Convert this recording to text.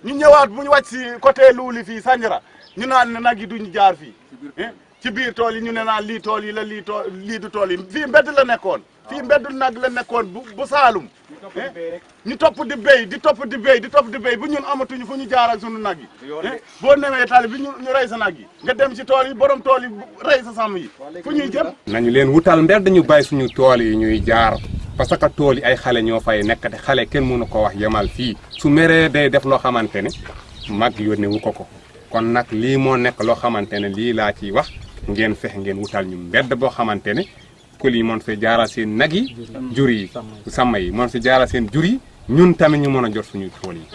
ñu ñëwaat bu ñu wàcc si côté Luuli fii Sandiara ñu naan ne nag yi duñ jaar fii ci biir tool yi ñu ne naan lii tool yi la lii du tool yi fii mbedd la nekkoon fii mbedd nag la nekkoon bu Saalum ñu topp di béy di topp di béy bu ñun amatuñu fu ñu jaar ak sunu nag yi boo newee tali bi ñu rey sa nag yi nga dem ci tool yi borom tool yi rey sa sàmm yi fu ñuy jëm. nañu leen wutal mbedd ñu bàyyi suñu tool yi ñuy jaar parce que tool yi ay xale ñoo fay nekk te xale kenn mënu ko wax yemal fii su meree day def loo xamante ne mag yónnee wu ko kon nag lii moo nekk loo xamante ne lii laa ciy wax ngeen fexe ngeen wutal ñu mbedd boo xamante ne pël yi mën fi jaaral seen nag yi jur yi sàmm yi mën fi jaaral seen jur yi ñun tamit ñu mën a jot suñu tool yi